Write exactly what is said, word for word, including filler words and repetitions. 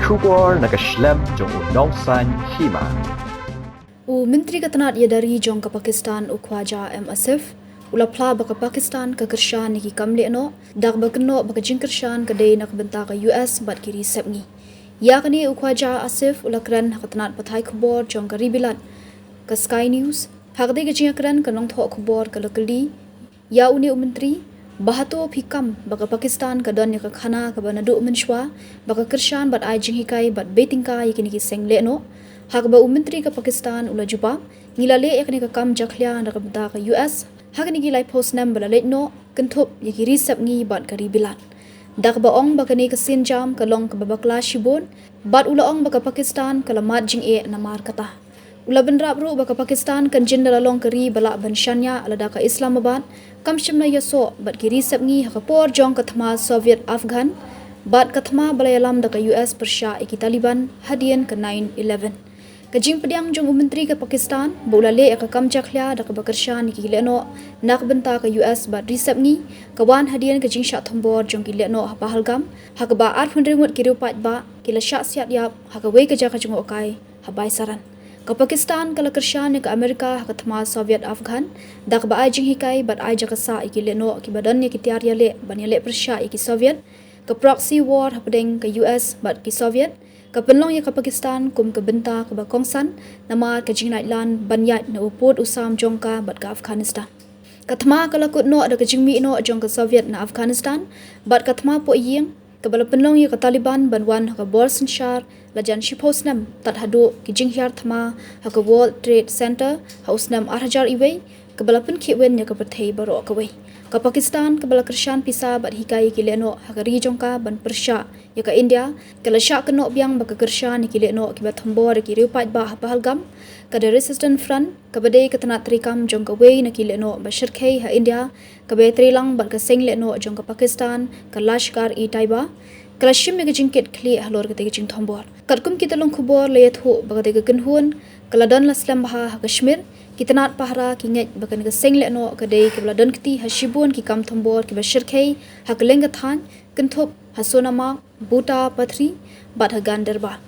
Khubor na ka shlem jong u Nongsaiñ Hima. U Myntri ka tnat ïada ri jong ka Pakistan, u Khwaja M Asif, u la phla ba ka Pakistan ka kyrshan ïa ki kam lehnoh, da kaba kynnoh ba ka jingkyrshan ka dei na ka bynta ka U S bad ki ri sepngi. Ïa kane u Khwaja Asif u la kren ha ka tnat pathai khubor jong ka ri Bilat, ka Sky News. Ha katei ka jingïakren, ka nongthoh khubor ka la kylli ïa une u myntri ba hato phi kam ba ka Pakistan ka don ïa ka khana kaba naduh mynshuwa ba ka kyrshan bad ai jinghikai bad bei tyngka ïa kine ki seng lehnoh. Ha kaba u myntri ka Pakistan u la jubab, ngi la leh ïa kane ka kam jakhlia na ka bynta ka U S ha kine ki laiphew snem ba la leit noh, kynthup ïa ki ri sepngi bad ka ri Bilat. Da kaba ong ba kane ka sienjam ka long kaba bakla shibun, bad u la ong ba ka Pakistan ka la mad jingeh namar kata. U la bynrap ruh ba ka Pakistan kan jin da la long ka ri ba lah ban shaniah lada ka Islamabad kam shym la ïasoh bad ki ri sepngi ha ka por jong ka thma Soviet Afghan bad ka thma ba la ïalam da ka U S pyrshah ïa ki Taliban hadien ka nine eleven. Ka jingpdiang jong u myntri ka Pakistan ba u la leh ïa ka kam jakhlia da kaba kyrshan ïa ki lehnoh na ka bynta ka U S bad ri sepngi ka wan hadien ka jingshah thombor jong ki lehnoh ha Pahalgam, ha kaba arphew hynriew ngut ki riew paidbah ki la shah siat ïap ha kawei ka jaka jngohkai ha Baisaran. Ka Pakistan ka la kyrshan ïa ka Amerika ha ka thma Soviet Afghan da kaba ai jinghikai bad ai jaka sah ïa ki lehnoh kiba don ïa ki tiar ïaleh ban ïaleh pyrshah ïa ki Soviet, ka proxy war hapdeng ka U S bad ki Soviet, ka pynlong ïa ka Pakistan kum ka bynta kaba kongsan namar ka jinglaitlan ban ïaid na u pud u sam jong ka bad ka Afghanistan. Ka thma ka la kut noh da ka jingmih noh jong ka Soviet na Afghanistan bad ka thma pohïing kaba la pynlong ïa ka Taliban ban wan ha ka bor synshar lajan shiphew snem tad haduh ki jinghiar thma ha ka World Trade Center ha u snem ar hajar wei, kaba la pynkhih win ïa ka pyrthei baroh kawei. Ka Pakistan kaba la kyrshan pisa bad hikai ïa ki lehnoh ha ka ri jong ka ban pyrshah ïa ka India, ka la shah kynnoh biang ba ka kyrshan ïa ki lehnoh kiba thombor ïa ki riew paidbah ha Pahalgam. Ka The Resistance Front, kaba dei ka tnat treikam jong kawei na ki lehnoh ba shyrkhei ha India kaba ïatreilang bad ka seng lehnoh jong ka Pakistan, ka Lashkar-e-Taiba, ka la shim ïa ka jingkit khlieh halor katei ka jingthombor. Katkum ki tyllong khubor la ïathuh ba katei ka kynhun ka la don la slem bha ha Kashmir. Ki tnat pahara ki ngeit ba kane ka seng lehnoh ka dei kaba la don kti ha shibun ki kam thombor kiba shyrkhei ha kylleng ka thaiñ, kynthup ha Sonmarg, Butha Patri bad ha Ganderbal.